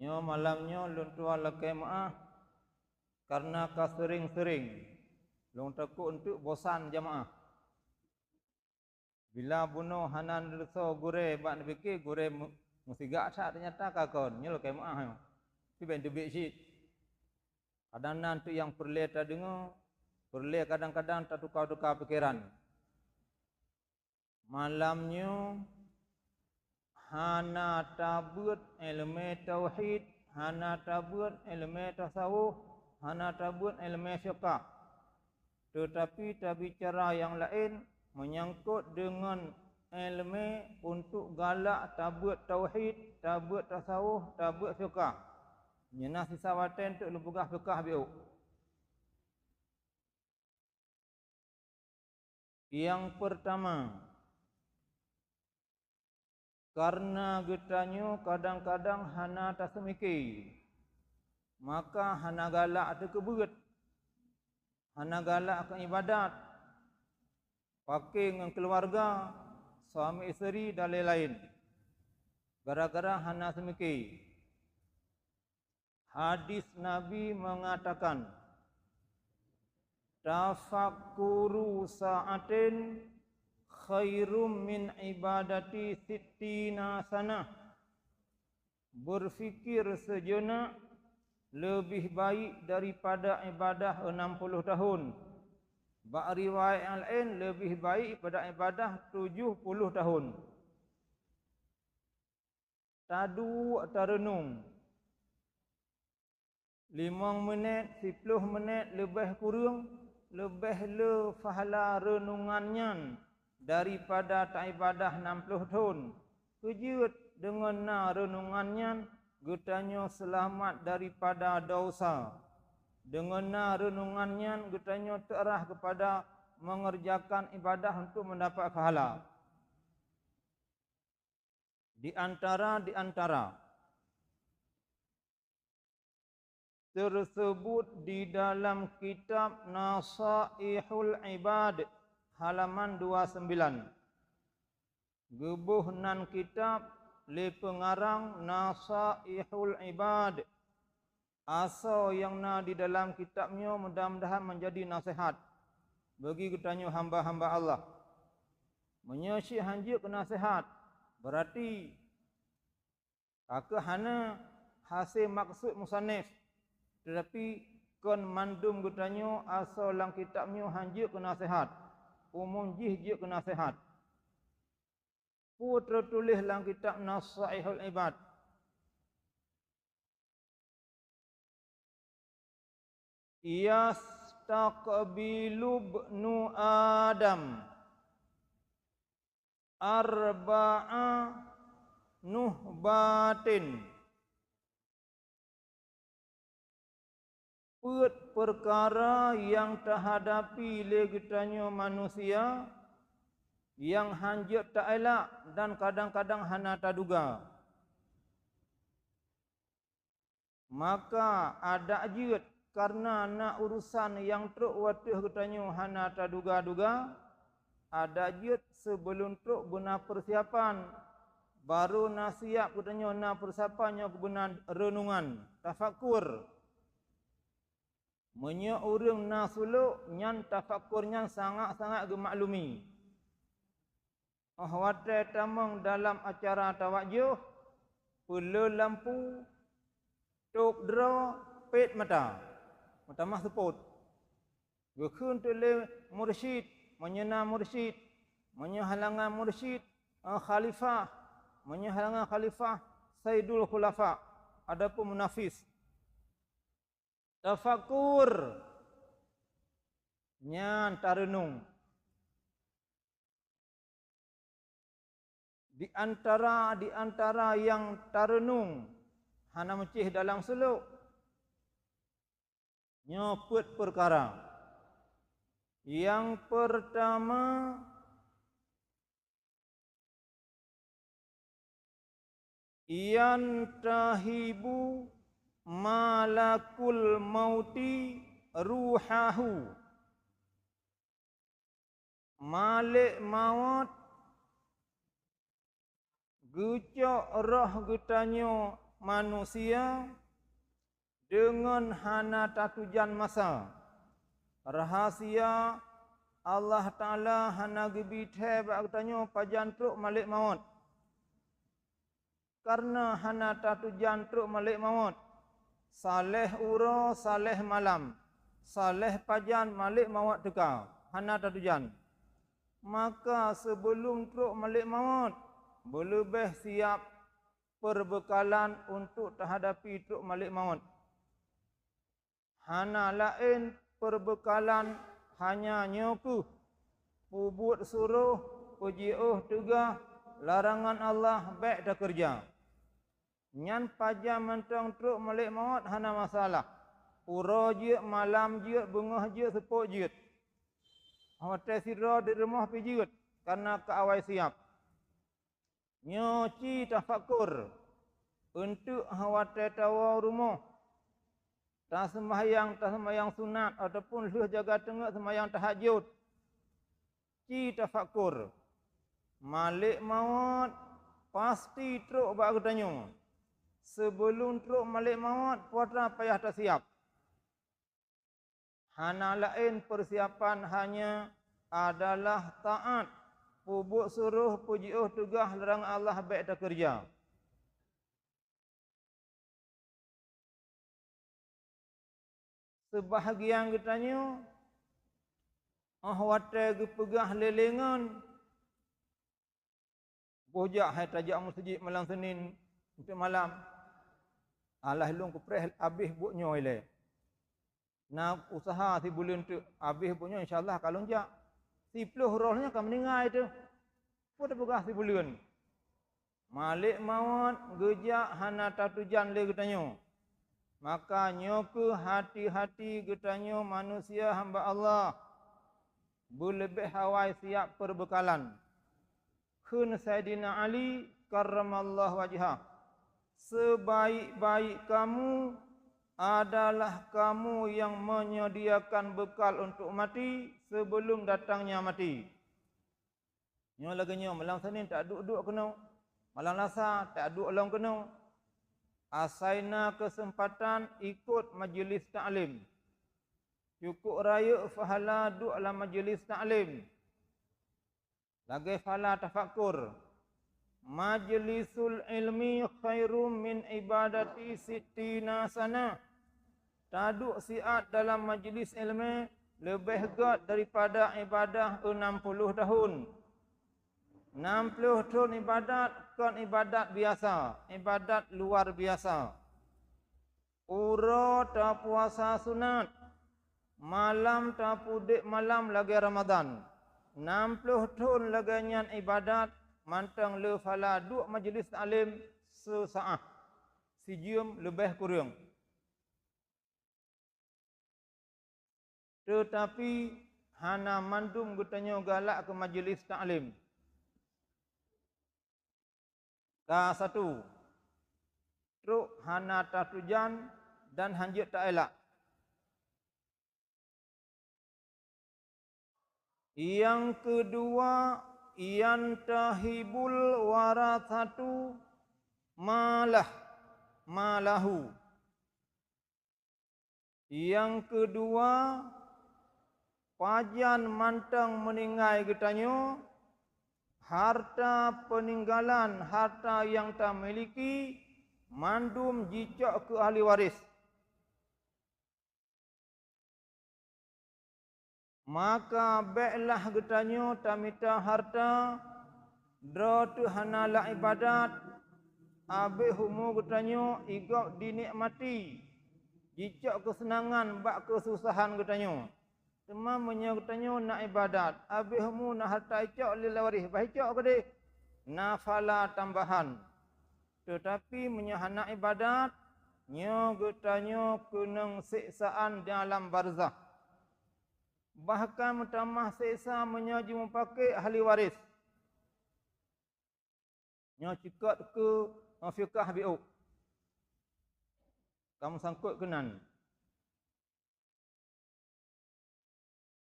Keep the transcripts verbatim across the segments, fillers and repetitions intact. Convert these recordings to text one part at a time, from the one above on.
Nyoe malam nyoe lôn tuan lakée meuáh, kareuna ka seuring-seuring lôn takot eunteuk bosan jamaah. Bila bunoe hana neuleusoe gurée bak neupike, gurée meu-, meusigak that teunyata ka kon, nyoe lakée meuáh nyoe. Teubiet-teubiet cit. Kadang na eunteuk nyang peureulée tadeungoe, peureulée kadang-kadang tatuka-tuka pikeran. Malam nyoe hana tabeuet iéleumé tauhid, hana tabeuet iéleumé tasawuf, hana tabeuet iéleumé fiqah. Teutapi tabicara nyang laén meunyangkot deungon iéleumé untuk galak tabeuet tauhid, tabeuet tasawuf, tabeuet fiqah. Nyoe na sisa watée eunteuk lôn peugah fiqah biôh. Nyang peurtama, kareuna geutanyoe kadang-kadang hana taseumiké, maka hana galak teukeubeuet, hana galak keu iébadat, paké ngon keuluwarga, suami isteri dan laén-laén, gara-gara hana seumiké. Hadis Nabi meungatakan, "Tafakkuru sa'atin khairum min ibadati sittina sanah." Berfikir sejenak leubeh baik daripada ibadah enam puluh tahun. Bak riwayat nyang laén, leubeh baik pada ibadah tujoh puluh tahun. Taduek tareunong. Limong minét, siploh minét leubeh kureueng, leubeh le pahala reunongan nyan daripada taibadah nam ploh thon. Keujeuet deungon na reunongan nyan, geutanyoe seulamat daripada desya. Deungon na reunongan nyan, geutanyoe teuarah keupada meungeureujakan ibadah untuk meudapat pahala. Di antara, di antara teurseubut di dalam kitab Nasaihul Ibad, halaman dua sembilan. Geuboh nan kitab lé peungarang Nasaihul Ibad. Asoe nyang na di dalam kitab nyoe mudah-mudahan meunjadi naseuhat bagi geutanyoe hamba-hamba Allah. Meunyoe cit hanjeuet keu naseuhat, beurati ka keuh hana hase maksud musannif, teutapi kon mandum geutanyoe asoe lam kitab nyoe hanjeuet keu naseuhat, umum jih jeuet keu naseuhat. Peue teutuléh lam kitab Nasaihul Ibad? "Yastaqbilu ibnu Adam arba'a nuhbatin." Peuet peukara nyang tahadapi lé geutanyoe manusia nyang hanjeuet taelak dan kadang-kadang hana taduga. Maka adak jeuet, kareuna na urosan nyang trok watée geutanyoe hana taduga-duga, adak jeuet seubeulom trok beuna peusiapan. Barô na siap geutanyoe na peusiapan nyoe keuh beuna reunongan, tafakur. Meunyoe ureuëng na sulok, nyan tafakur nyan sangat-sangat geumaklumi. Óh watée tamong dalam acara tawajôh, peuleueh lampu, tôb droe, pét mata, meutamah seupôt. Geukheun teuk lé mursyid, meunyoe na mursyid, meunyoe halangan mursyid, eh, khalifah, meunyoe halangan khalifah, saidul khulafa, adapun munafis. Tafakur, nyan tareunong. Di antara, di antara nyang tareunong hana meucéh dalam sulok, nyoe peuet peukara. Nyang peurtama, yantahibu malakul mauti ruhahu. Malek mawöt geucok roh geutanyoe manusia deungon hana tatujan masa. Rahsia Allah Taala hana geubi thèe bak geutanyoe pajan trok malek mawöt. Kareuna hana tatujan trok malek mawöt, saléh uroe, saléh malam, saléh pajan malek mawöt teuka, hana tatujan. Maka, seubeulom trok malek mawöt, beuleubeh siab peurbeukaian untuk teuhadapi trok malek mawöt. Hana laén peurbeukaian hanya nyoe kheueh: peubuet suroh, peujiôh teugah, larangan Allah bék takeureuja. Nyan pajan mantong trok malek mawöt hana masalah. Uroe jeuet, malam jeuet, beungoh jeuet, seupôt jeuet. Watèe sidroe di rumoh pih jeuet, kareuna ka awai siab. Nyoe ci tafakur, eunteuk watèe tawoe rumoh, taseumayang, taseumayang sunat, ataupun lheueh jaga teungeut seumayang tahajud. Ci tafakur, malek mawöt pasti trok bak geutanyoe. Seubeulom trok malek mawöt, peue atra payah tasiab. Hana laén peusiapan hanya adalah taát, peubuet suroh, peujiôh teugah, larangan Allah bék takeureuja. Seubahgian geutanyoe, óh watèe geupeugah lé lengon, boh jak hai tajak meuseujid malam Senin eunteuk malam. Alah lôn kupreh abéh buet nyoe ilèe. Na useuha sibuleuen teuk, abéh buet nyoe insya Allah ka lôn jak. Siploh roh nyoe ka meuninggai teuh. Peue tapeugah sibuleuen? Malek mawöt geujak hana tatujan lé geutanyoe. Maka nyoe kheueh hati-hati geutanyoe manusia hamba Allah, beuleubeh awai siab peurbeukaian. Kheun Saidina Ali karramallahu wajhah, "Sebaik-baik kamu adalah kamu yang menyediakan bekal untuk mati sebelum datangnya mati." Nyoe lagèe nyoe, malam Senin taduek-duek keunoe, malam Lasa taduek lom keunoe. Asai na keuseumpatan ikot majeulis taklim. Cukôp rayeuk pahala duek lam majeulis taklim. Lagèe pahala tafakur, "Majlisul ilmi khairum min ibadati sittina sanah." Taduek siat dalam majlis ileumèe leubeh gèt daripada ibadah enam puluh tahun. Enam puluh thon ibadat kon ibadat biasa, ibadat luar biasa. Uroe tapuasa sunat, malam tapeudek malam lagèe Ramadan. Enam puluh thon lagèe nyan ibadat mantong le pahala duek majlis taklim seusaah, sijeuem leubeh kureueng. Teutapi hana mandum geutanyoe galak keu majlis taklim. Ka satu, trok hana tatujan dan hanjeuet taelak. Nyang keudua, yantahibul warasatu malah, malahu. Nyang keudua, pajan mantong meuninggai geutanyoe, harta peuninggalan, harta nyang tamiliki, mandum jicok keu ahli waréh. Maka bèklah geutanyoe tamita harta, droe teuh hana lé ibadat, abéh umu geutanyoe igob dinikmati, jicok keuseunangan bak keususahan geutanyoe. Teuma meunyoe geutanyoe na ibadat, abéh umu na harta icok lé waréh, bah icok keudeh, na pahala tambahan. Teutapi meunyoe hana ibadat, nyoe geutanyoe keunong seksaan di alam barzakh. Bahkan meutamah seksa meunyoe jimupaké ahli waréh. Nyoe cukot keu, eh, fiqah biôk. Ka meusangkot keunan.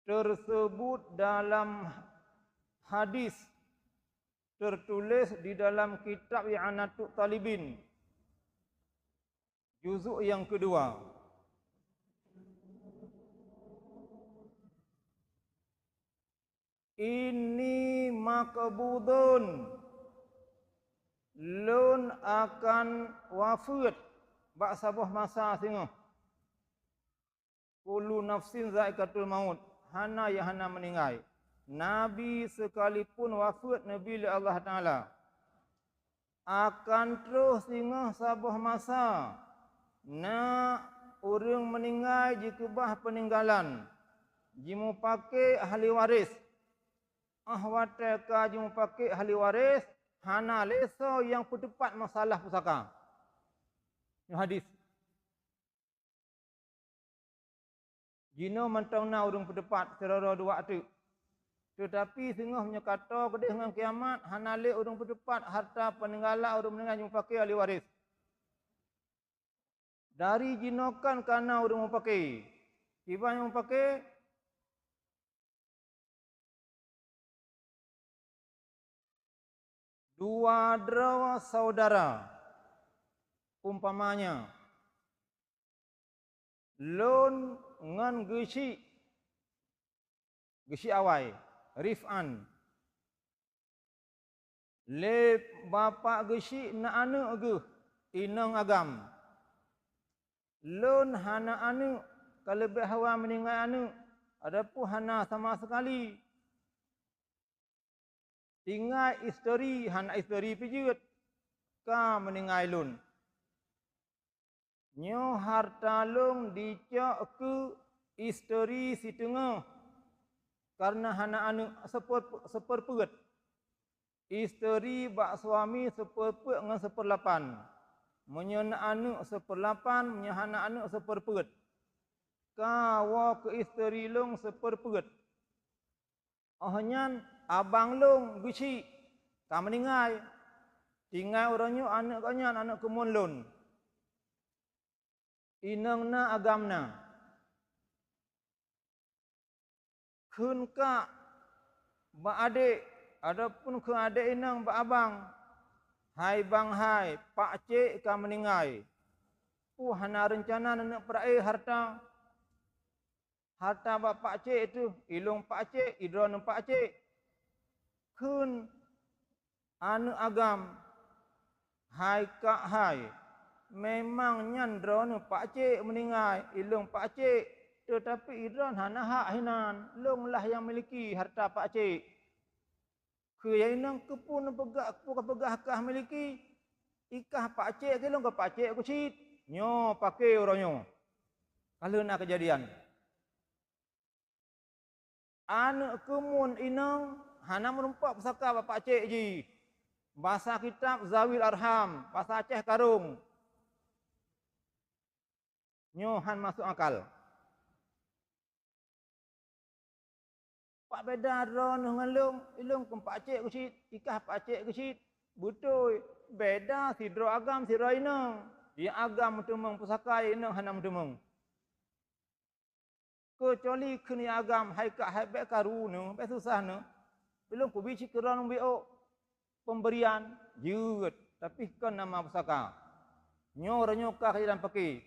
Teuseubut dalam hadis, teutuléh di dalam kitab I'anatut Talibin, Juzuk nyang keudua. Inni maqbudun, lôn akan wafeuet bak saboh masa singoh. Kullu nafsin zaiqatul maut, hana nyang hana meuninggai. Nabi sekalipun wafeuet neubi lé Allah Taala, akan troh singoh saboh masa na ureuëng meuninggai jikeubah peuninggalan, jimupaké ahli waréh. Óh watée ka jimupaké ahli waréh, hana lé soe nyang peuteupat masalah pusaka. Nyoe hadis. Jinoe mantong na ureuëng peuteupat sidroe-droe dua teuk. Teutapi singoh meunyoe ka toe keudeh ngon kiamat, hana lé ureuëng peuteupat harta peuninggalan ureuëng meuninggai jimupaké ahli waréh. Dari jinoe kan ka na ureuëng mupaké. Kiban nyang mupaké? Dua droe syedara, umpamanya, lôn ngon geuchik, geuchik awai, Rifan. Lé bapak geuchik na aneuëk geuh, inong agam. Lôn hana aneuëk, ka leubeh awai meuninggai aneuëk, ataupun hana sama seukali. Tinggai istori, hana istori pih jeuet, ka meuninggai lôn. Nyoe harta lôn jicok keu istori siteungoh, kareuna hana aneuëk seupeu-, seupeurpeuet. Istori bak suami seupeurpeuet ngon seupeurlapan. Meunyoe na aneuëk seupeurlapan, meunyoe hana aneuëk seupeurpeuet. Ka woe keu istori lôn seupeurpeuet. Óh nyan abang lôn geuchik ka meuninggai. Tinggai uroe nyoe aneuëk gobnyan, aneuëk keumuen lôn. Inong na, agam na. Kheun kak bak adék, ataupun kheun adék inong bak abang, "Hai bang hai, pakcék ka meuninggai. Peue hana reuncana neuneuk peurayeuk harta?" Harta bak pakcék teuh, ilôn pakcék, idroeneuh pakcék. Kheun aneuëk agam, "Hai kak hai, memang nyan droeneuh pakcék meuninggai, ilôn pakcék, teutapi idroeneuh hana hak hinan, lôn lah nyang miliki harta pakcék." Kheun inong, "Keupeue neupeugah, keupeue kapeugah kah miliki? Ikah pakcék, keu lôn ka pakcék keuh cit. Nyoe paké uroe nyoe." Ka lheueh na keujadian. Aneuëk keumuen inong hana meurumpok pusaka bak pakcék jih. Basa kitab zawil arham, basa Acèh karong. Nyoe han masôk akal. Peue beda droeneuh ngon lôn? Ilôn kon pakcék keuh cit, ikah pakcék keuh cit. Beutôi, beda sidroe agam sidroe inong. Nyang agam meuteumong pusaka, nyang inong hana meuteumong. Keucuali kheun nyang agam, "Hai kak hai, bék karu neuh, bék susah neuh. Ilôn kubi cit keu droeneuh biôk peumberian." Jeuet, tapi kon nama pusaka. Nyoe uroe nyoe ka keujadian paké.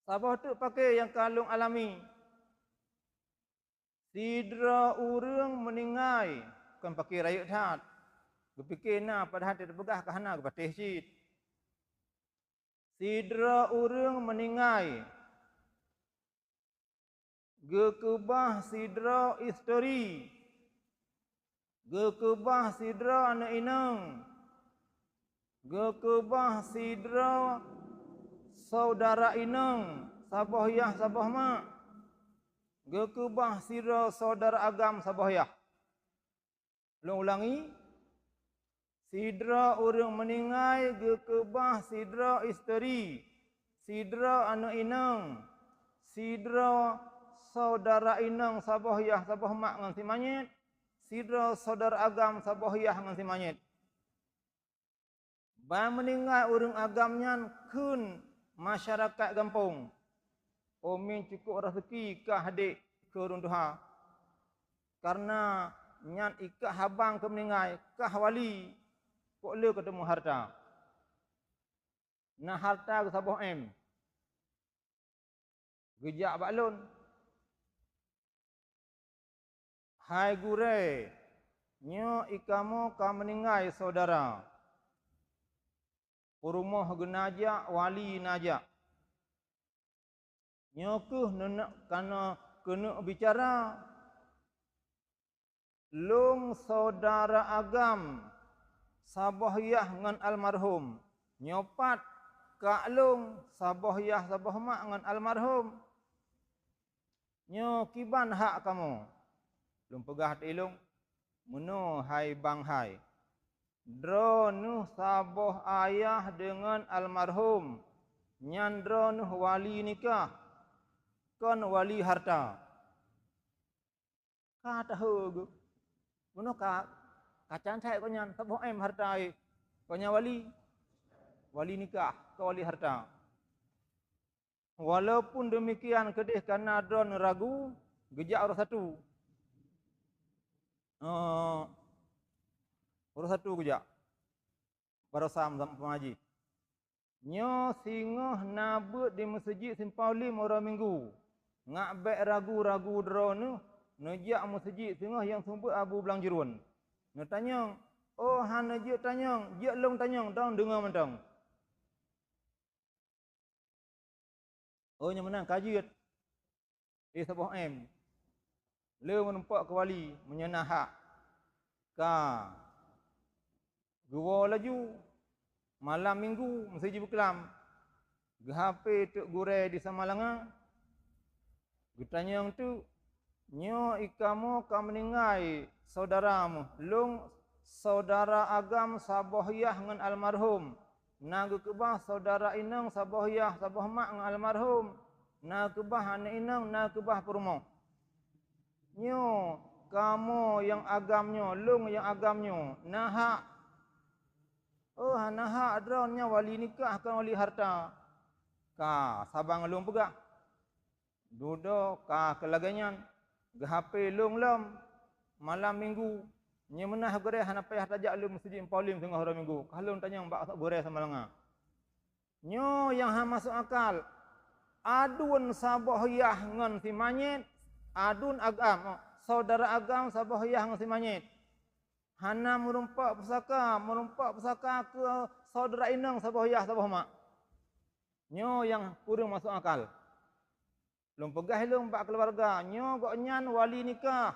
Saboh teuk paké nyang ka lôn alami. Sidroe ureuëng meuninggai, kon paké rayeuk that. Geupike na, padahai teupeugah ka hana, geupatéh cit. Sidroe ureuëng meuninggai, geukeubah sidroe istori. Geukeubah sidroe aneuëk inong. Geukeubah sidroe syedara inong, saboh yah saboh mak. Geukeubah sidroe syedara agam saboh yah. Lôn ulangi, sidroe ureuëng meuninggai geukeubah sidroe isteri, sidroe aneuëk inong, sidroe syedara inong saboh yah saboh mak ngon simanyét, sidroe syedara agam saboh yah ngon simanyét. Ban meuninggai ureuëng agam nyan kheun masyarakat gampông, "Oh min cukôp raseuki kah adék keu ureuëng tuha, kareuna nyan ikah abang keu meuninggai, kah wali, kok le keuteumé harta." na hareuta geuh saboh M. Geujak bak lôn, "Hai gurée, nyoe i kamoe ka meuninggai syedara. Peurumoh geuh na jak, wali na jak. Nyoe kheueh neuneuk kana keuneuk bicara. Lôn syedara agam saboh yah ngon almarhum. Nyoe pat kak lôn saboh yah saboh mak ngon almarhum. Nyoe kiban hak kamoe?" Lôn peugah di lôn, "Meunoe hai bang hai, droeneuh saboh ayah deungon almarhum, nyan droeneuh wali nikah, kon wali hareuta." Ka tahe geuh. Meunoe ka, ka cantik gobnyan, saboh M hareuta, eh. Gobnyan wali, wali nikah, kon wali hareuta. Walaupun demikian keudeh kana droeneuh ragu, geujak uroe satu. Eh, uroe satu geujak. Baroesa meusampah jih. Nyoe singoh na beuet di meuseujid Simpang Ulim uroe Minggu. Ngak bék ragu-ragu droeneuh, neujak meuseujid singoh nyang seumeubeuet Abu Blang Jeuruen. Neutanyong, "Oh, hana jeuet tanyong, jeuet lôn tanyong, dong deungoe mantong." Oh, nyoe meunan ka jeuet. Eh, saboh M. Le meurumpok keu wali, meunyoe na hak. Ka. Geuwoe laju, malam Minggu, meuseujid Beukelam. Geuhapé teuk gurée di Samalanga. Geutanyong teuk, "Nyoe i kamoe ka meuninggai syedara méuh. Lôn syedara agam saboh yah ngon almarhum. Na geukeubah syedara inong saboh yah saboh mak ngon almarhum. Na keubah aneuk inong, na keubah peurumoh. Nyoe kamoe nyang agam nyoe, lôn nyang agam nyoe, na hak?" "Oh, hana hak droeneuh, nyan wali nikah kon wali hareuta." Ka, saban lôn peugah. Dudoe ka keu lagée nyan, geuhapé lôn lom malam Minggu. Nyoe meunan gurée hana payah tajak lé meuseujid Simpang Ulim singoh uroe Minggu, ka lôn tanyong bak gurée Samalanga. Nyoe nyang hana masôk akal. Aduen saboh yah ngon si manyét, aduen agam, syedara agam saboh yah ngon si manyét. Hana meurumpok pusaka, meurumpok pusaka keu syedara inong saboh yah saboh mak. Nyoe nyang kureueng masôk akal. Lôn peugah lôn bak keuluwarga, nyoe gobnyan wali nikah.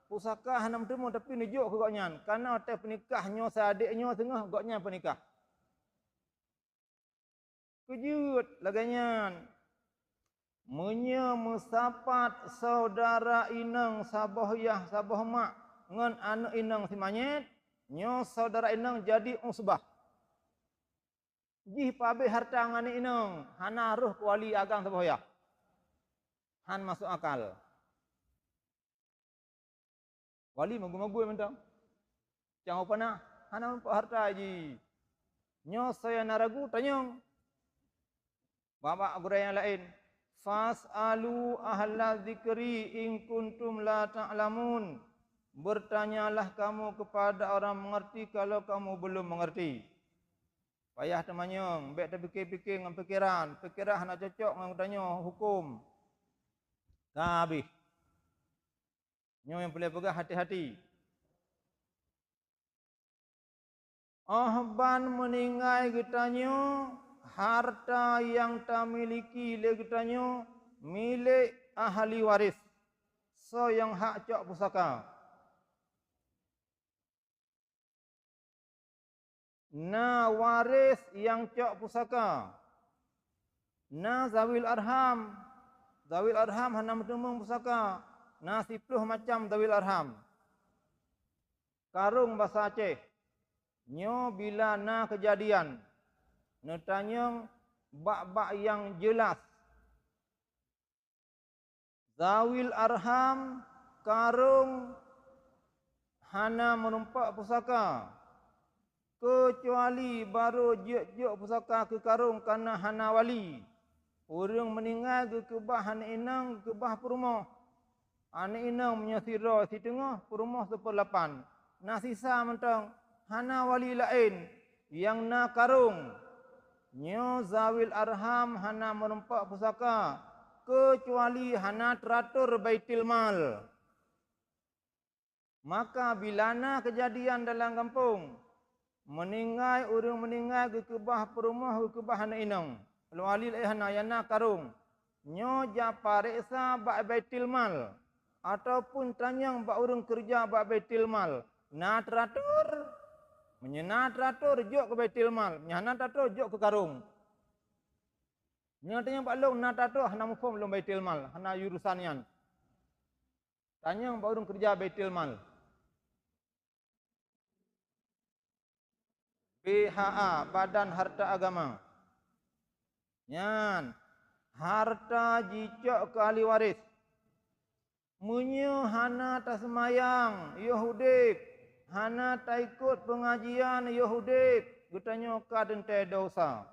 Pusaka hana meuteumé, tapi neujok keu gobnyan. Kana watée peunikah nyoe si adék nyoe singoh gobnyan peunikah. Keujeuet lagée nyan. Meunyoe meusapat syedara inong saboh yah saboh mak ngon aneuk inong si manyét, nyoe syedara inong jadi usbah. Jih pabéh hareuta ngon aneuk inong, hana rhoh keu wali agam saboh yah. Han masôk akal. Wali meugui-meugui mantong. Cang u panah, hana meurumpok hareuta jih. Nyoe soe nyang na ragu, tanyong bak-bak gurée nyang laén, "Fas'alu ahla dzikri in kuntum la ta'lamun." Bertanyalah kamu kepada orang mengerti kalau kamu belum mengerti. Payah teumanyong, bék tapike-pike ngon pikeran, pikeran hana cocok ngon geutanyoe huköm. Ka habéh. Nyoe nyang peureulée peugah, hati-hati. Óh ban meuninggai geutanyoe, hareuta nyang tamiliki lé geutanyoe milék ahli waréh, soe nyang hak cok pusaka. Na waréh nyang cok pusaka, na zawil arham. Zawil arham hana meuteumeung pusaka, na siplôh macam zawil arham. Karông basa Aceh. Nyoe bila na keujadian, neutanyong bak-bak nyang jeulaih. Zawil arham, karông hana meurumpok pusaka, keucuali barô jeuet-jeuet pusaka keu karông kana hana wali. Ureuëng meuninggai geukeubah aneuk inong, geukeubah peurumoh. Aneuk inong meunyoe sidroe siteungoh, peurumoh sipeulapan. Na sisa mantong, hana wali laén, nyang na karông. Nyoe zawil arham hana meureumpok pusaka, keucuali hana teuratur baitul mal. Maka bila na keujadian dalam gampông, meuninggai ureuëng meuninggai geukeubah peurumoh, geukeubah aneuk inong, lôn ali lé hana, nyang na karông, nyoe japareksa bak baitul mal, ataupun tanyong bak ureuëng keureuja bak baitul mal, na teuratur. Meunyoe na teuratur, jok keu baitul mal, meunyoe hana teuratur, jok keu karông. Nyoe tanyong bak lôn na teuratur, hana muphom lôn baitul mal, hana urusan nyan. Tanyong bak ureuëng keureuja baitul mal. B H A, Badan Harta Agama. Nyan, harta jicok keu ahli waréh. Meunyoe hana taseumayang yoh udeb, hana taikot peungajian yoh udeb, geutanyoe ka teuntée desya.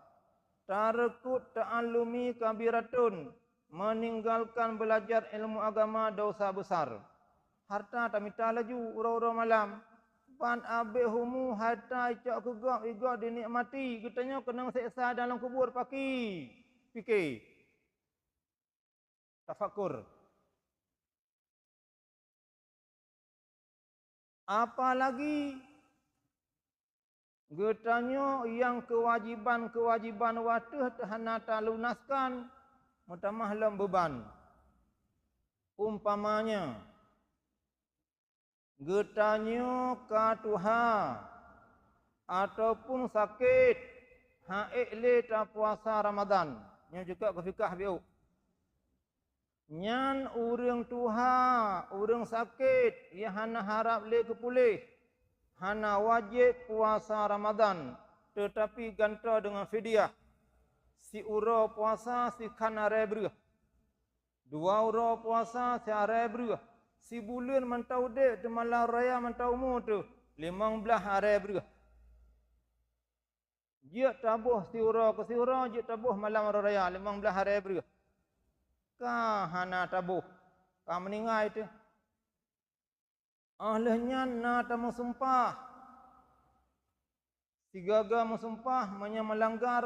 Tareuku ta'allumi kabiratun, meninggalkan beulajar ilmu agama desya besar. Harta tamita laju uroe-uroe malam, ban abéh umu harta icok keu gob, igob dinikmati, geutanyoe keunong seksa dalam kubur, paki, pike, tafakur. Apalagi geutanyoe nyang keuwajéban-keuwajéban watée hana talunaskan, meutamah lom beuban. Umpamanya, geutanyoe ka tuha ataupun sakét, han ék lé tapuasa Ramadhan. Nyoe jikheun keu fikah biôk. Nyan ureuëng tuha, ureuëng sakét nyang hana harab lé geupuléh, hana wajéb puasa Ramadhan, teutapi gantoe deungon fidyah. Siuroe puasa sikhan arée breueh, dua uroe puasa siarée breueh, sibuleuen mantong udeb teuma lam raya mantong umu teuh, limong blaih arée breueh. Jeuet taboh siuroe keu siuroe, jeuet taboh malam uroe raya, limong blaih arée breueh. Ka hana taboh, ka meuninggai teuh. Óh lheueh nyan na tameusumpah. Sigaga meusumpah meunyoe meulanggar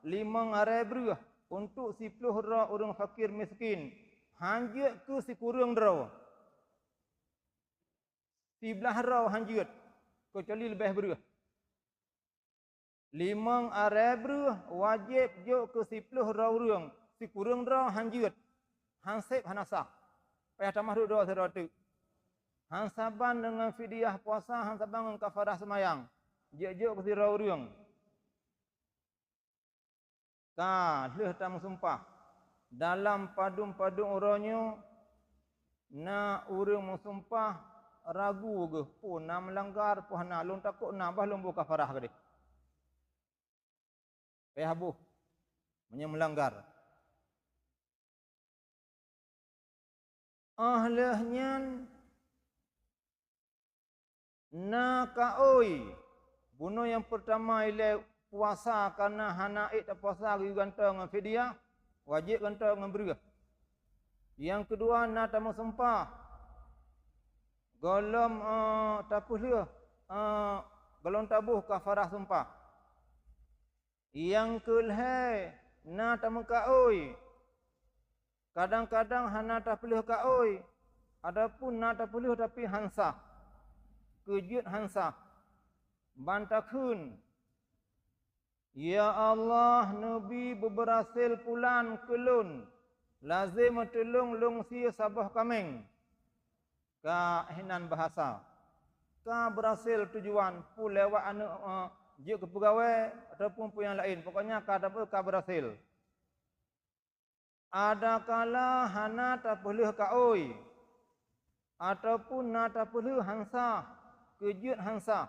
limong arée breueh untuk siploh droe ureuëng fakir miskin, han jeuet keu sikureueng droe. Siblaih droe han jeuet, keucuali leubeh breueh. Limong arée breueh wajéb jok keu siploh droe ureuëng, sikureueng droe han jeuet, han sép, hana sah. Payah tamah duek droe sidroe teuk. Han saban deungon fidyah puasa, han saban ngon kafarah seumayang, jeuet jok keu sidroe ureuëng. Ka lheueh tameusumpah, dalam padum-padum uroe nyoe na ureuëng meusumpah ragu geuh, peue na meulanggar, peue hana, lôn takot na, bah lôn boh kafarah keudeh. Payah boh meunyoe meulanggar. Óh lheueh nyan na kaôi. Bunoe nyang peurtama ilée puasa kareuna hana ék tapuasa geuyue gantoe ngon fidyah, wajéb gantoe ngon breueh. Nyang keudua na tameusumpah. Gohlom, eh, tapeulheueh, eh, gohlom taboh kafarah sumpah. Nyang keu lhée na tameukaôi. Kadang-kadang hana tapeulheueh kaôi, ataupun na tapeulheueh tapi han sah, keu jeuet han sah. Ban takheun, "Ya Allah, neubi beubeurasel pulan keu lôn, lazem meuteulông lôn sie saboh kaméng." Ka hinan bahasa. Ka beurasel tujuan, peue lewat aneuëk, eh, jeuet keu peugawée ataupun peue nyang laén, pokoknya ka dapeuet ka beurasel. Adakala hana tapeulheueh kaôi, ataupun na tapeulheueh han sah, keu jeuet han sah.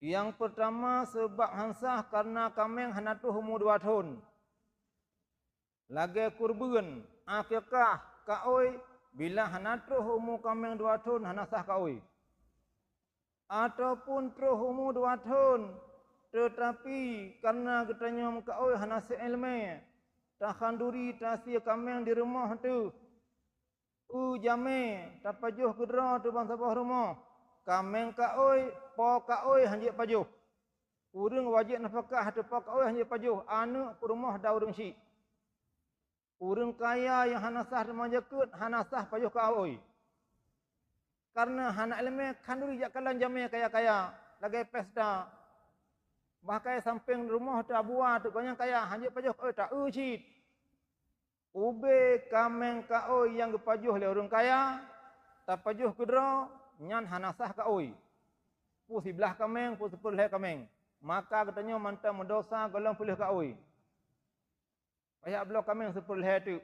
Nyang peurtama seubab han sah kareuna kaméng hana troh umu dua thon. Lagée kurbeuen, akikah, kaôi, bila hana troh umu kaméng dua thon hana sah kaôi. Ataupun troh umu dua thon, teutapi kareuna geutanyoe meukaôi hana seuiéleumé, takhanduri tasie kaméng di rumoh teuh. Peue jamé tapajoh keudroe teuh ban saboh rumoh, kaméng kaôi, po kaôi han jeuet pajoh. Ureuëng wajéb nafakah teupeu kaôi hana jipajoh, aneuëk, peurumoh dan ureuëng syik. Ureuëng kaya nyang hana sah teuma jakeuet hana sah pajoh kaôi. Kareuna hana iéleumé khanduri jak kalon jamé kaya-kaya lagée pesta. Bahkai sampéng rumoh teuh abuwa teuh gobnyan kaya hana jipajoh kaôi, taeu cit. Ubé kaméng kaôi nyang geupajoh lé ureuëng kaya, tapajoh keudroe, nyan hana sah kaôi. Peue siblaih kaméng, peue sipeulhée kaméng, maka geutanyoe mantong meudesya gohlom peulheueh kaôi. Payah bloe kaméng sipeulhée teuk.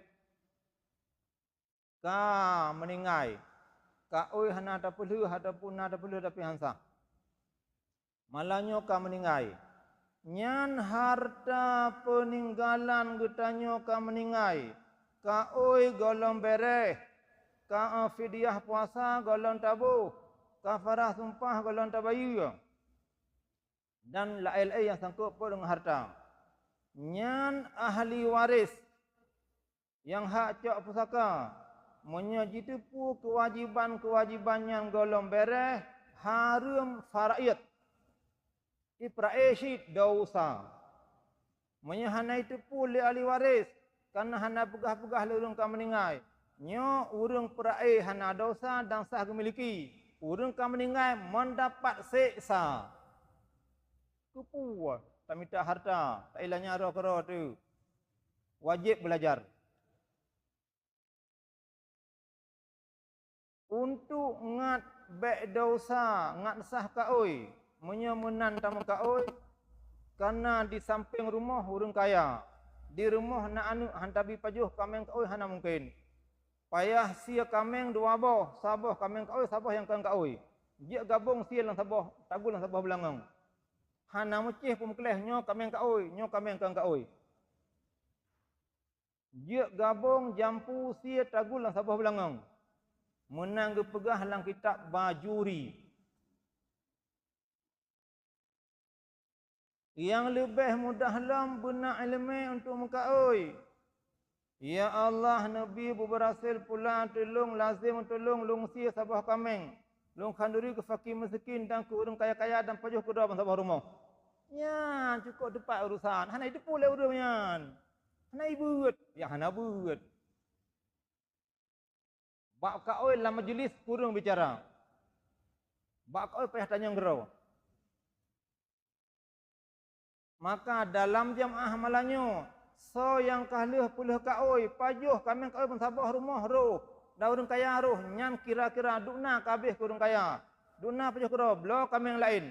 Ka meuninggai, kaôi hana tapeulheueh ataupun na tapeulheueh tapi hana sah. Malam nyoe ka meuninggai. Nyan hareuta peuninggalan geutanyoe ka meuninggai. Kaôi gohlom béréh, ka fidyah puasa gohlom taboh, kafarah sumpah gohlom tabayeue, dan laén-laén nyang sangkot peuet deungon hareuta. Nyan ahli waréh nyang hak cok pusaka, meunyoe jiteupeu keuwajéban-keuwajéban nyan gohlom béréh, hareuem faraid, ipeureulée cit desya. Meunyoe hana jiteupeu lé ahli waréh, kareuna hana peugah-peugah lé ureuëng ka meuninggai, nyoe ureuëng peureulée hana desya dan sah geumiliki. Ureuëng ka meuninggai meudapat seksa. Keupeue tamita hareuta, tailanya roh keudroe teuh? Wajéb beulajar. Untuk ngat bék desya, ngat sah kaôi, meunyoe meunan tameukaôi, kareuna di sampéng rumoh ureuëng kaya, di rumoh na aneuëk hana tabi pajoh kaméng kaôi hana mungken. Payah sie kaméng dua boh, saboh kaméng kaôi, saboh nyang kon kaôi. Jeuet gabong sie lam saboh, taguen lam saboh beulangöng. Hana meucéh peumeukleh nyoe kaméng kaôi, nyoe kaméng kon kaôi. Jeuet gabong jampu sie taguen lam saboh beulangöng. Meunan geupeugah lam kitab Bajuri. Nyang leubeh mudah lom beuna iéleumé untuk meukaôi. Ya Allah, neubi beubeurasé pula teulông lazem teulông lôn sie saboh kaméng. Lôn khanduri keu fakir miskin dan keu ureuëng kaya-kaya dan pajoh keudroe ban saboh rumoh. Nyan cukôp teupat urosan, hana jiteupeu lé ureuëng nyan. Hana jibeuet, ya hana beuet. Bak kaôi lam majeulis kureueng bicara. Bak kaôi payah tanyong keudroe. Maka dalam jeumaáh malam nyoe, soe nyang ka lheueh peulheueh kaôi, pajoh kaméng kaôi ban saboh rumoh roh, dan ureuëng kaya roh, nyan kira-kira dubna ka abéh keu ureuëng kaya. Dubna pajoh keudroe, bloe kaméng laén.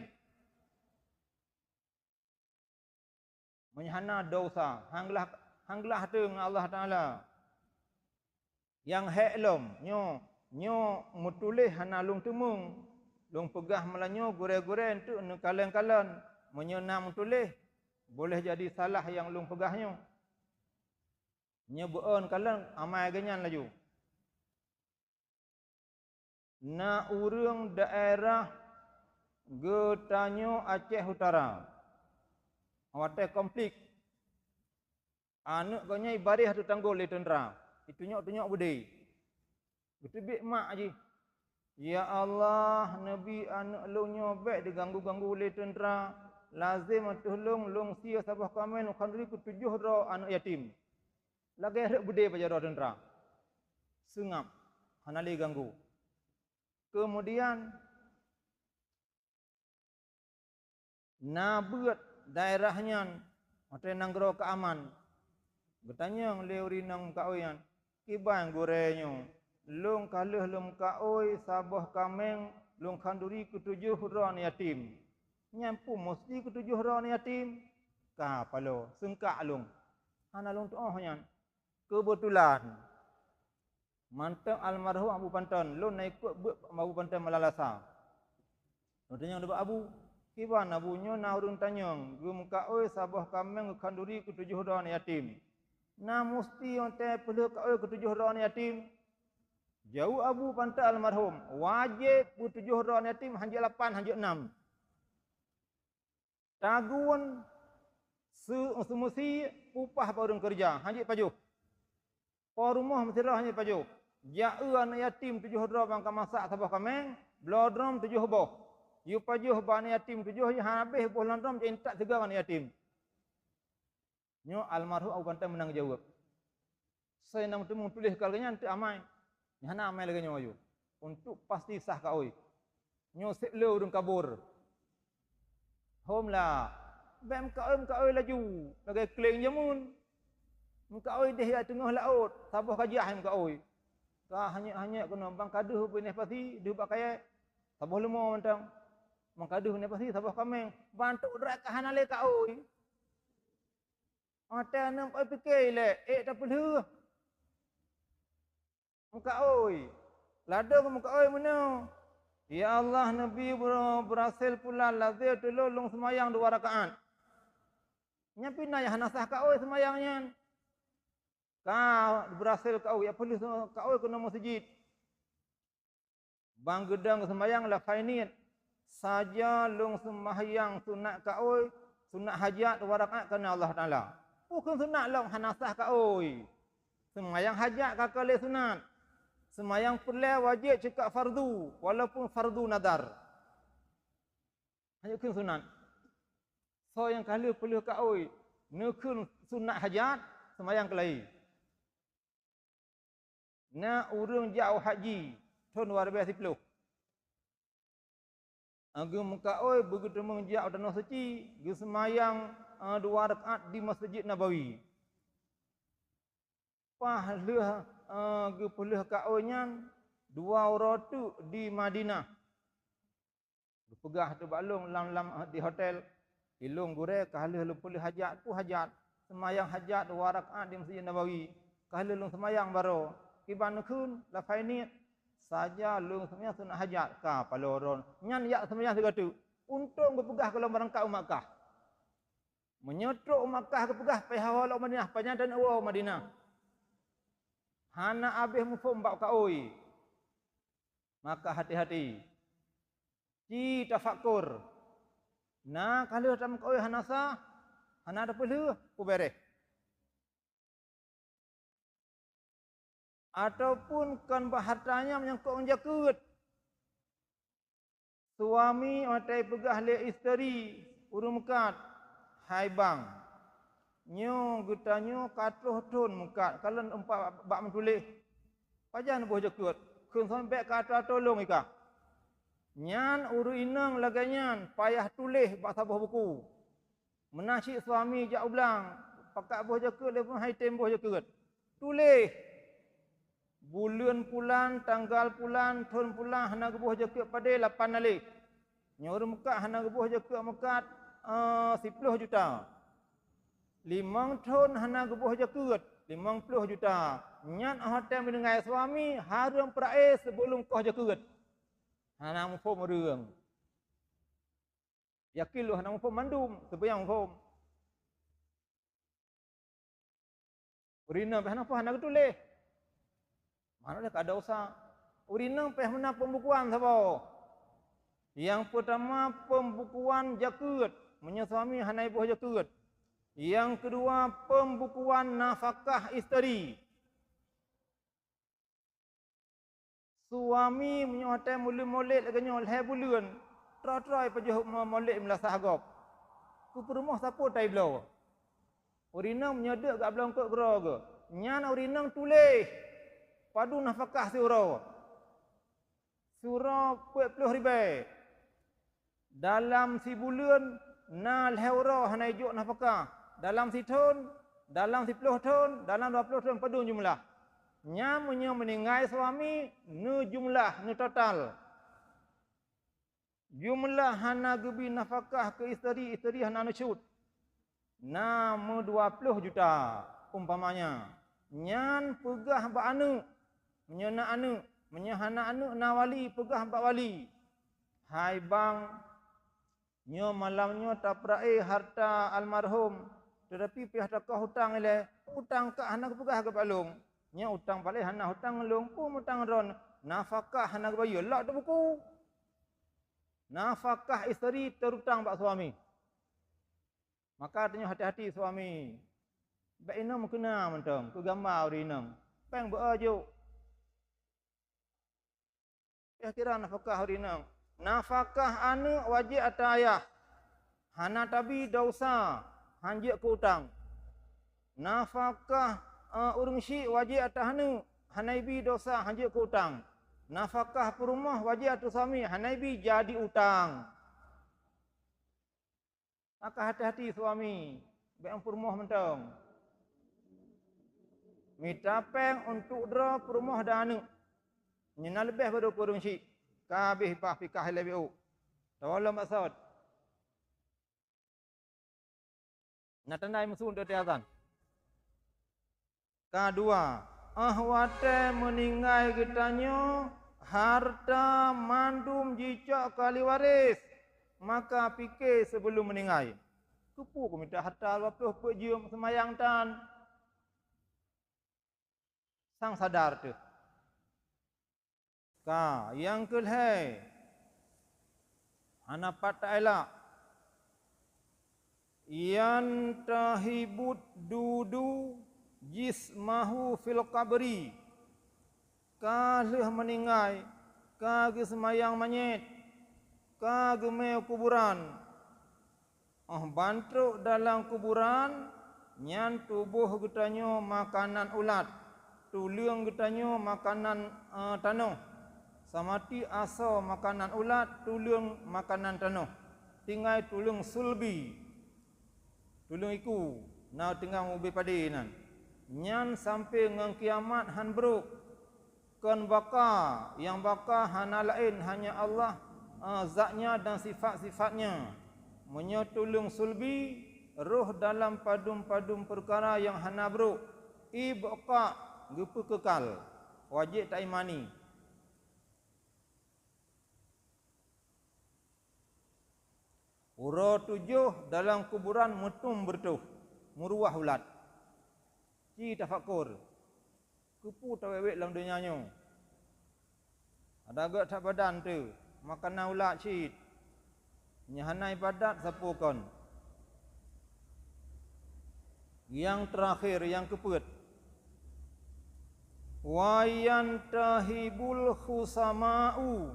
Meunyoe hana desya, han glah, han glah teuh ngon Allah Taala. Nyang hék lom, nyoe, nyoe meutuléh hana lôn teumeung. Lôn peugah malam nyoe gurée-gurée eunteuk neukalon-kalon. Meunyoe na meutuléh, boleh jadi salah nyang lôn peugah nyoe. Nyoe beuon kalon amai geuh nyan laju. Na ureuëng daerah geutanyoe Aceh Utara, watée konflik, aneuëk gobnyan ibaréh ateueh tanggol lé teuntra, itunyok-tunyok beudé. Geuteubiet mak jih, "Ya Allah, neubi aneuëk lôn nyoe bék diganggu-ganggu lé teuntra, lazem ateueh lôn, lôn sie saboh kaméng lôn khanduri keu tujoh droe aneuëk yatim." Lagée rhot beudé bak jaroe teuntra. Seungab, hana lé ganggu. Keumudian, na beuet daerah nyan watée nanggroe ka aman. Geutanyong lé ureuëng nyang meukaôi nyan, "Kiban gurée nyoe, lôn ka lheueh lôn meukaôi saboh kaméng lôn khanduri keu tujoh droe aneuëk yatim. Nyan peue musti keu tujoh droe aneuëk yatim? Ka paloe, seungkak lôn. Hana lôn tuoh nyan." Keubeutulan, mantong almarhum Abu Panton, lôn na ikot beuet Abu Panton malam Lasa. Lôn tanyong ubak Abu, "Kiban Abu, nyoe na ureuëng tanyong geumeukaôi saboh kaméng geukhanduri keu tujoh droe aneuëk yatim. Na musti watée peulheueh kaôi keu tujoh droe aneuëk yatim?" Jaweueb Abu Panton almarhum, "Wajéb beutujoh droe aneuëk yatim, hanjeuet lapan, hanjeuet nam. Taguen seu-, seumeusie upah bak ureuëng keureuja, hanjeuet pajoh. Po rumoh meusidroe hanjeuet pajoh. Jaeu aneuëk yatim tujoh droe ban ka masak saboh kaméng, bloe drom tujoh boh. Yue pajoh bak aneuk yatim tujoh, yue hana habéh boh lom droe, jak intat sigoe aneuk yatim. Nyoe almarhum Abu Ganteng meunang jaweueb. Soe nyang teumé tuléh keu lagée nyan teuk amai. Nyang hana amai lagée nyoe ayue. Untuk pasti sah kaôi. Nyoe seb le ureuëng kabur. Hom la, bék meukaôi-meukaôi laju, lagée kleng jameun. Meukaôi déh jak teungoh laôt, saboh kajah meukaôi. Ka hanyek-hanyek keunoe, bang ka deuh binéh pasi, deuh bak kayée, saboh leumo mantong. Bang ka deuh binéh pasi, saboh kaméng, bantuk drak ka hana lé kaôi. Watée aneuk meukaôi pike ilée, ék tapeulheueh. Meukaôi. Ladôm meukaôi meunoe, "Ya Allah, neubi beurasel pulan lazée tulông lôn seumayang dua rakaat." Nyan pih na nyang hana sah kaôi seumayang nyan. Ka beurasel kaôi, ya peulheueh kaôi keunoe meuseujid. Bang geudong seumayang lafai niet, "Saja lôn seumayang sunat kaôi, sunat hajat dua rakaat keureuna Allah Taala." Peue kheun sunat lom hana sah kaôi. Seumayang hajat ka keu lé sunat. Seumayang peureulée wajéb cukôp fardu, walaupun fardu nadar. Hana kheun sunat. Soe nyang ka lheueh peulheueh kaôi, neukheun sunat hajat, seumayang keulai. Na ureuëng jak u haji thon dua ribée siploh. Geumeukaôi beugeuteumeung jak u Tanoh Suci, geuseumayang, eh, dua rakaat di Masjid Nabawi. Paih lheueh, eh, geupeulheueh kaôi nyan, dua uroe teuk di Madinah. Geupeugah teuk bak lôn lam, lam, di hotel, "Ilôn gurée ka lheueh lôn peulheueh hajat, peue hajat? Seumayang hajat dua rakaat di Masjid Nabawi, ka lheueh lôn seumayang baroe. Kiban neukheun lafai niet, saja lôn seumayang sunat hajat, ka paloe droe nyan jak seumayang sigoe teuk." Untông geupeugah keu lôn barangkat u Makkah. Meunyoe trok u Makkah geupeugah, "Payah woe lom Madinah," pajan taneuk woe Madinah. Hana abéh muphom bak kaôi. Maka hati-hati. Ci tafakur. Na ka lheueh tameukaôi hana sah, hana tapeulheueh, peue béréh. Ataupun kon bak harta nyan nyang kok ngon jakeuet. Suami watée peugah lé isteri ureuëng meukat, "Hai bang, nyoe geutanyoe ka troh thon meukat, kalon umpat bak meutuléh. Pajan boh jakeuet? Kheun suami bék ka atoe-atoe lôn ikah." Nyan ureuëng inong lagée nyan payah tuléh bak saboh buku. Meunan cit suami jak u blang, pakat boh jakeuet lé pun hai tem boh jakeuet. Tuléh, buleuen pulan, tanggal pulan, thon pulan hana geuboh jakeuet padé lapan naleh. Nyoe ureuëng meukat hana geuboh jakeuet meukat, eh, siploh juta. Limong thon hana geuboh jakeuet, limong ploh juta. Nyan óh watée meuninggai suami hareuem peurae sibeulom koh jakeuet. Hana muphom ureuëng. Yakin lôn hana muphom mandum, sipeue nyang muphom. Ureuëng inong pih hana peue hana geutuléh. Mana lé ka dosa. Ureuëng inong pih meunan pembukuan saboh. Nyang peutama pembukuan jakeuet, meunyoe suami hana iboh jakeuet. Nyang keudua pembukuan nafakah isteri. Suami meunyoe watée mulod-mulod lagée nyoe lhée buleuen, troe-troe pajoh mo-, mulod meulasah gob. Keu peurumoh sapeue tai bloe. Ureuëng inong meunyoe deuk gak bloe eungkot keudroe geuh, nyan ureuëng inong tuléh padub nafakah siuroe. Siuroe peuet ploh ribée. Dalam sibuleuen na lhée uroe hana ijok nafakah, dalam sithon, dalam siploh thon, dalam dua ploh thon padub jumlah. Nyan meunyoe meuninggai suami, neujumlah, neutotal. Jumlah hana geubi nafakah keu isteri, isteri hana neucot. Na meudua ploh juta, umpamanya. Nyan peugah bak aneuëk, meunyoe na aneuëk, meunyoe hana aneuëk na wali, peugah bak wali. Hai bang, nyoe malam nyoe tapeurae harta almarhum, teutapi pih takoh utang ilée, utang kak hana geupeugah keu bak lôn. Nyoe utang paleng hana utang lôn, peue mutang droe, nafakah hana geubayeue, lok teubuku. Nafakah isteri teurutang bak suami. Maka tanyoe hati-hati suami. Bék inong meukeuna mantong keu gamba ureuëng inong. Péng beu jok. Pih kira nafakah ureuëng inong. Nafakah aneuëk wajéb ata ayah, hana tabi desya, hanjeuet keu utang. Nafakah, eh, ureuëng syik wajéb ata aneuëk, hana ibi desya, hanjeuet keu utang. Nafakah peurumoh wajéb ata suami, hana ibi jadi utang. Maka hati-hati suami, bék peurumoh mantong. Mita péng untuk droe peurumoh dan aneuëk. Nyan na leubeh baro keu ureuëng syik. Ka habéh bah pikah ilée B O. Tawalom maksud. Na tanda meusun teuh azan. Ka dua, óh watée meuninggai geutanyoe, hareuta mandum jicok keu ahli waréh, maka pike sibeulom meuninggai. Keupeue kumita hareuta dua ploh peuet jeuem seumayang tan? Sang sadar teuh. Ka, nyang keu lhée, hana pat taelak, "Yantahibud dudu jismahu fil qabri." Ka lheueh meuninggai, ka geuseumayang manyét, ka geumé kuburan. Óh ban trok dalam kuburan, nyan tuboh geutanyoe makanan ulat, tuleueng geutanyoe makanan, eh, tanoh. Samati asoe makanan ulat, tuleueng makanan tanoh. Tinggai tuleueng sulbi, tuleueng iku, na tinggai ubé padé nan. Nyan sampoe ngon kiamat han brok. Kon baka, nyang baka hana laén hanya Allah, eh, zatnya dan sifat-sifatnya. Meunyoe tuleueng sulbi, roh dalam padum-padum peukara nyang hana brok, ibqa, geupeukekal, wajéb taimani. Uroe tujoh dalam kuburan meutum beureutoh, meuruwah ulat. Ci tafakur, keupeue tawék-wék lam donya nyoe? Ada gét that badan teuh, makanan ulat cit. Nyan hana ibadat sapeue kon. Nyang teurakhé, nyang keupeuet, "Wa yantahibul khusama'u."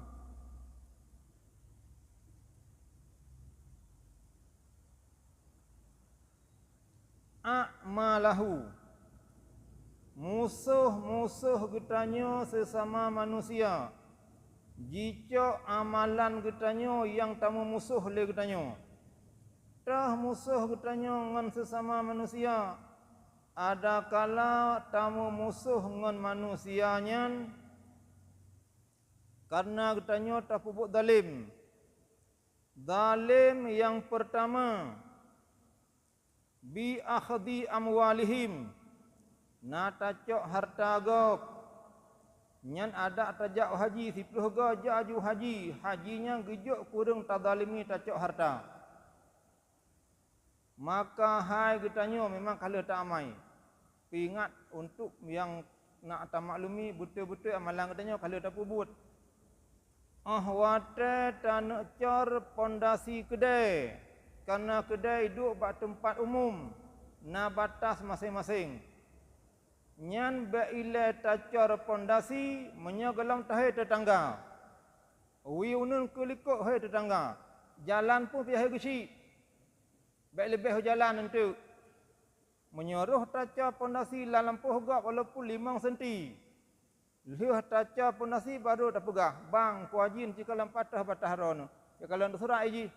A'malahu. Musoh-musoh geutanyoe seusama manusia jicok amalan geutanyoe nyang tameumusoh lé geutanyoe. Toh musoh geutanyoe ngon seusama manusia, adakala tameumusoh ngon manusia nyan kareuna geutanyoe tapeubuet zalem. Zalem nyang peurtama, bi akhdhi amwalihim, na tacok hareuta gob. Nyan adak tajak u haji, siplôh goe jak aju haji, haji nyan geujok kureueng tazalimi tacok hareuta. Maka hai geutanyoe memang ka lheueh taamai. Peuingat, untuk nyang nak tamaklumi, beutôi-beutôi amalan geutanyoe ka lheueh tapeubuet. Óh watée taneuk cor pondasi keudée, kareuna keudée iduek bak teumpat umum, na batas maséng-maséng. Nyan bék ilée tacor pondasi meunyoe gohlom tahé teutangga. Wie uneun keu likot hé teutangga, jalan pun pih hé geuchik. Bék leubeh u jalan eunteuk. Meunyoe roh tacor pondasi lam lampôh gob walaupun limong senti, lheueh tacor pondasi barô tapeugah, "Bang, kuajin cikalon patah batah droeneuh, cikalon teusurak jih.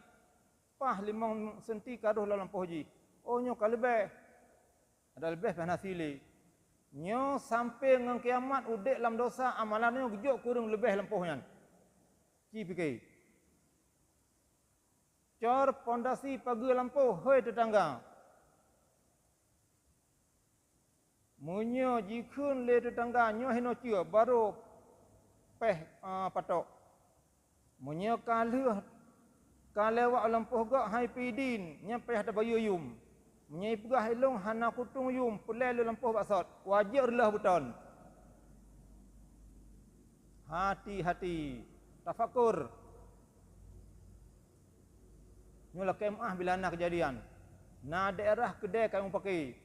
Paih limong senti ka roh lam lampôh jih. Oh, nyoe ka leubeh." Ada leubeh pih hana sili. Nyoe sampoe ngon kiamat udeb lam dosa, amalan nyoe geujok kureueng leubeh lampôh nyan. Ci pike. Cor pondasi pageue lampôh, hôi teutangga. Meunyoe jikheun lé teutangga nyoe hinoe cue, barô péh, a, patok. Meunyoe ka lheueh ka lewat u lampôh gob hai pih idin, nyan payah tabayeue yum. Meunyoe ipeugah ilông hana kutueng yum, peureulée lé lampôh bak sot, wajéb reuloh beuton. Hati-hati, tafakur. Nyoe lakée meuáh bila na keujadian. Na daerah keudée kayong pake.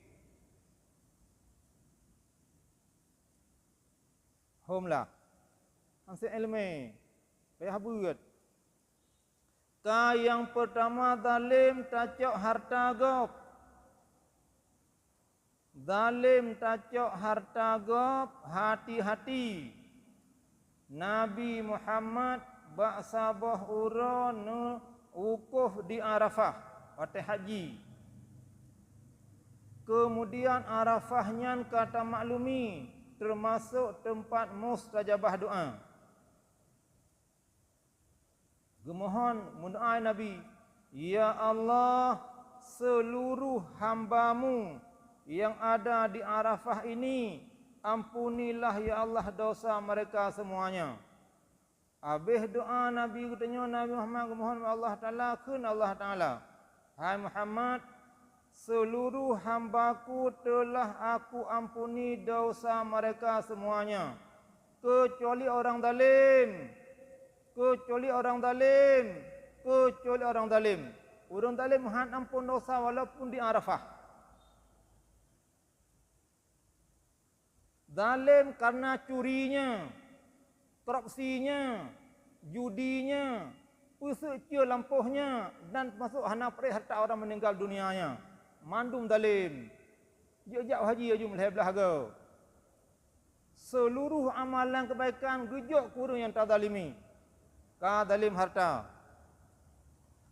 Hom lah. Hanse iéleumé, payah beuet. Ka nyang peurtama zalem tacok hareuta gob. Zalem tacok hareuta gob, hati-hati! Nabi Muhammad bak saboh uroe neuwukuf di Arafah watée haji. Keumudian Arafah nyan ka tamaklumi, teumasok teumpat mustajabah doá. Geumohon meudoá Nabi, "Ya Allah, seuluroh hamba-Mu nyang ada di Arafah ini, ampunilah ya Allah dosa mereka semuanya." Abéh doá Nabi geutanyoe, Nabi Muhammad geumohon bak Allah Taala, kheun Allah Taala, "Hai Muhammad, seuluroh hamba-Ku teulah Aku ampuni dosa mereka semuanya, keucuali orang zalem, keucuali orang zalem, keucuali orang zalem." Ureuëng zalem han ampon dosa walaupun di Arafah. Zalem kareuna curinya, korupsinya, judinya, peuseucue lampôhnya, dan teumasok hana preh hareuta ureuëng meuninggal dunianya. Mandum zalem. Jeuet jak haji laju meulhèe blaih goe. Seuluroh amalan keubaikan geujok keu ureuëng nyang tazalimi. Ka zalem hareuta.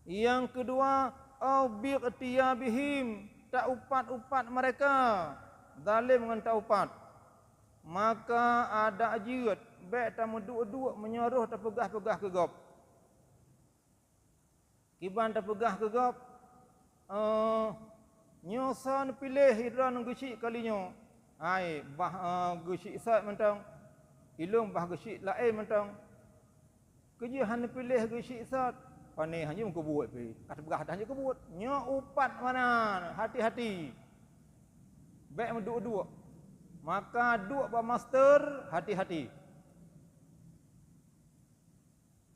Nyang keudua, au biqtiyabihim, taupat-upat mereka, zalem ngon taupat. Maka adak jeuet, bék tameuduek-duek meunyoe roh tapeugah-peugah keu gob. Kiban tapeugah keu gob, "Eh, nyoe soe neupiléh droeneuh geuchik kali nyoe? Hai, bah, eh, geuchik sot mantong, ilôn bah geuchik laén mantong." Keujeuh hana piléh geuchik sot, pané hana meukeubeuet pih. Ka teupeugah dah hana keubeuet. Nyoe upat meunan, hati-hati. Bék meuduek-duek. Maka duek bak master, hati-hati.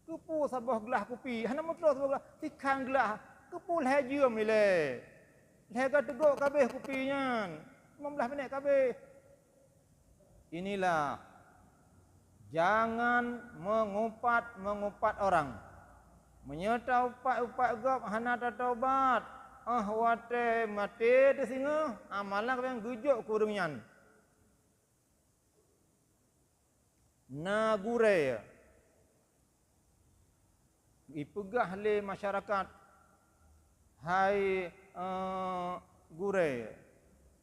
Keupeue saboh glah kupi, hana meutroh saboh glah, sikhan glah, keupeue lhée jeuem ilée? Lhée ka teugok kabéh kupi nyan, limong blaih minét kabéh. Inilah, jangan mengupat-mengupat orang. Meunyoe taupat-upat gob hana tataubat, óh watée maté teusingoh, amalan nyang geujok keu ureuëng nyan. Na gurée, ipeugah lé masyarakat, "Hai, eh, gurée,"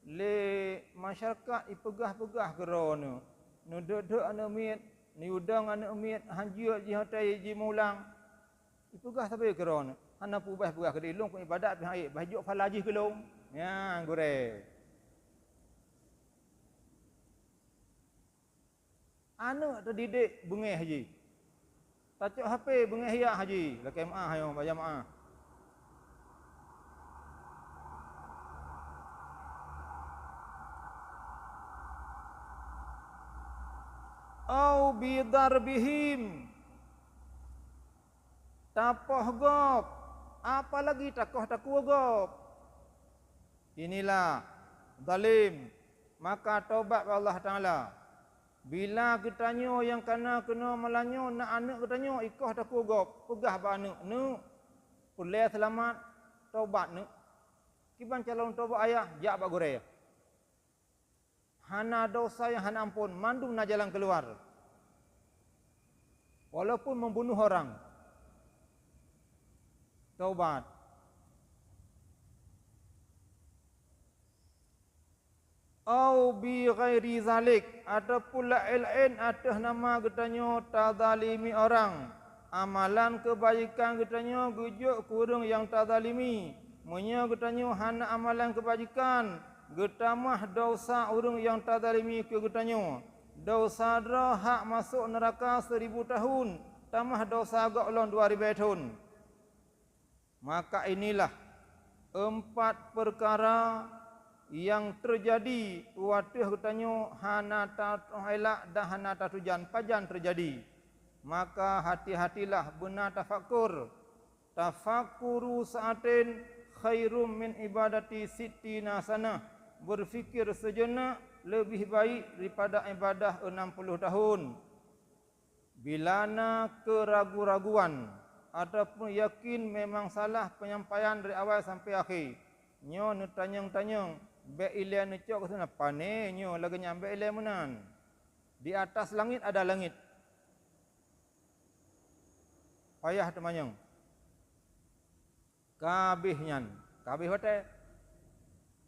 lé masyarakat ipeugah-peugah keu droeneuh, "Neudeuek-deuek aneuëk miet, neuyue dong aneuëk miet, hanjeuet jih watée jimulang." Ipeugah sabe keu droeneuh, "Hana peue bah peugah keu lôn, kon ibadat pih han ék, bah jok phala jih keu lôn." Nyan gurée. Aneuëk teudidik beungéh jih. Tacok H P beungéh yak jih, lakée meuáh nyoe bak jamaah. Au bidarbihim, tapoh gob, apalagi takoh takue gob. Inilah zalim, maka tobat bak Allah Taala. Bila geutanyoe nyang kana keunoe malam nyoe na aneuëk geutanyoe ikoh takue gob, peugah bak aneuëk, "Neuk, peureulée seulamat, tobat neuk." Kiban cara lôn tobat ayah, jak bak gurée. Hana desya nyang hana ampon, mandum na jalan keuluar. Walaupun membunuh orang, taubat. Au bi ghairi zalik, ataupun laén-laén ateueh nama geutanyoe tazalimi orang. Amalan keubajikan geutanyoe geujok keu ureuëng nyang tazalimi. Meunyoe geutanyoe hana amalan keubajikan, geutamah desya ureuëng nyang tazalimi keu geutanyoe. Desya droe hak masôk neuraka seuribu tahun, tamah desya gob lom dua ribée thon. Maka inilah empat peukara nyang teujadi watée geutanyoe hana tatu'oh elak dan hana tatujan pajan teujadi. Maka hati-hatilah beuna tafakur. Tafakkuru sa'atin khairum min ibadati sittina sanah. Berfikir sejenak lebih baik daripada ibadah enam puluh tahun. Bila na keuragu-raguan, Ataupun yakin memang salah penyampaian dari awal sampai akhir. Nyoe neutanyong-tanyong, bék ilée neucok keu sinan, pané nyoe lagée nyan, bék ilée meunan. Di atas langit ada langit. Payah teumanyong. Kabéh nyan, kabéh watée.